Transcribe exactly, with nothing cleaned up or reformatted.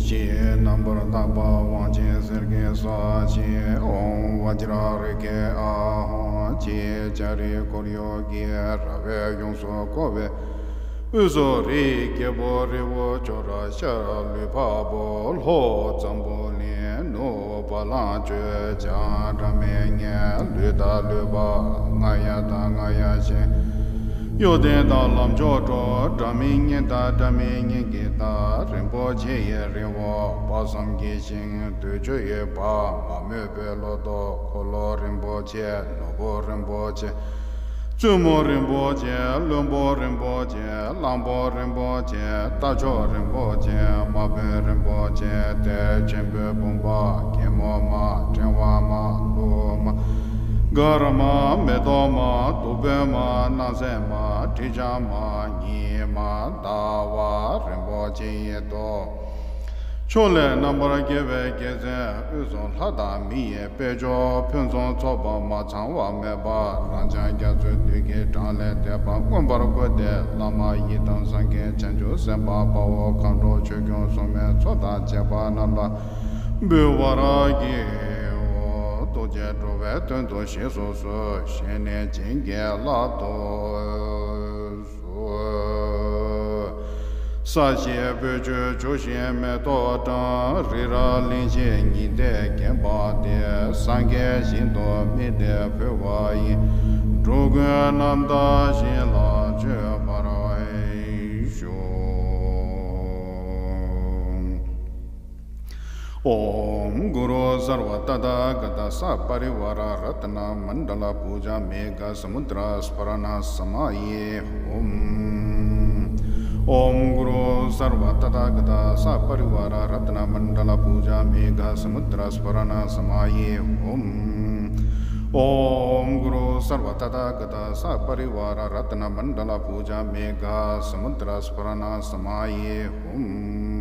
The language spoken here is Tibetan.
ཅེས་རྣམ་པར་དག་པ་དབང་ཆེན་གསེར་གྱི་ས་ཆེན་ཨོཾ་བཛྲ་རེ་ཁེ་ཨཱཿཧཱུྃ་ཅེས་ལྕགས་རིའི་ཁོར་ཡུག་གི་ར་བས་ཡོངས་སུ་བསྐོར་བའི་དབུས་སུ་རིའི་རྒྱལ་པོ་རི་བོ་ཅོག་ར་ཤར་ལུས་འཕགས་པོ་ལྷོ་འཛམ་བུ་གླིང་ནུབ་བ་ལང་སྤྱོད་བྱང་སྒྲ་མི་སྙན་ལུས་དང་ལུས་འཕགས་རྔ་ཡབ་དང་རྔ་ཡབ་གཤེན། གཡོ་ལྡན་དང་ལམ་མཆོག་གྲོལ་སྒྲ་མི་སྙན་དང་སྒྲ་མི་སྙན་གྱི་མཐའ་རིན་པོ་ཆེ་ཡི་རི་བོ་དཔག་བསམ་གྱི་ཤིང་བདུད་མཆོད་ཡོན་ཕག་མ་མོས་པའི་ལོ་ཏོག་འཁོར་ལོ་རིན་པོ་ཆེ་ནོར་བུ་རིན་པོ་ཆེ། བཙུན་མོ་རིན་པོ་ཆེ་བློན་པོ་རིན་པོ་ཆེ་གླང་པོ་རིན་པོ་ཆེ་རྟ་མཆོག་རིན་པོ་ཆེ་དམག་དཔོན་རིན་པོ་ཆེ་དེ་ཆེན་པོའི་བུམ་པ་རྒན་མོ་མ་ཕྲེང་བ་མ་ལྷུ་མ་གར་མ་མེ་ཏོག་མ་བདུག་སྤོས་མ་སྣང་གསལ་མ་དྲི་ཆབ་མ་ཉི་མ་ཟླ་བ་རིན་པོ་ཆེ་ཡི་ཏོག་ཕྱོགས་ལས་རྣམ་པར་རྒྱལ་བའི་རྒྱལ་མཚན་དབུས་སུ་ལྷ་དང་མི་ཡི་དཔལ་འབྱོར་ཕུན་སུམ་ཚོགས་པ་མ་ཚང་བ་མེད་པ་རང་བྱུང་རྒྱ་མཚོའི་རྡུལ་གྱི་གྲངས་ལས་འདས་པ་མངོན་པར་བཀོད་དེ་བླ་མ་ཡི་དམ་སངས་རྒྱས་བྱང་ཆུབ་སེམས་དཔའ་དཔའ་བོ་མཁའ་འགྲོ་ཆོས་སྐྱོང་སྲུང་མའི་ཚོགས་དང་བཅས་པ་རྣམས་ལ་འབུལ་བར་བགྱིའོ། ཐུགས་རྗེས་འགྲོ་བའི་དོན་དུ་བཞེས་སུ་གསོལ། བཞེས་ནས་བྱིན་གྱིས་བརླབ་ཏུ་གསོལ། ས་གཞི་སྤོས་ཆུས་བྱུགས་ཤིང་མེ་ཏོག་དང་རི་རབ་གླིང་བཞི་ཉི་ཟླས་བརྒྱན་པ་སྟེ། སངས་རྒྱས་ཞིང་དུ་དམིགས་ཏེ་འབུལ་བ་ཡིན། འགྲོ་ཀུན་རྣམ་དག་ཞིང་ལ་སྤྱོད་པར་ཞུ། ॐ गुरु सर्वतथागत सपरिवार रत्न मंडल पूजा मेघ समुद्र स्मरण समय हुम। ॐ गुरु सर्वतथागत सपरिवार रत्न मंडल पूजा मेघ समुद्र स्मरण समय हुम। ॐ गुरु सर्वतथागत सपरिवार रत्न मंडल पूजा मेघ समुद्र स्मरण समय हुम।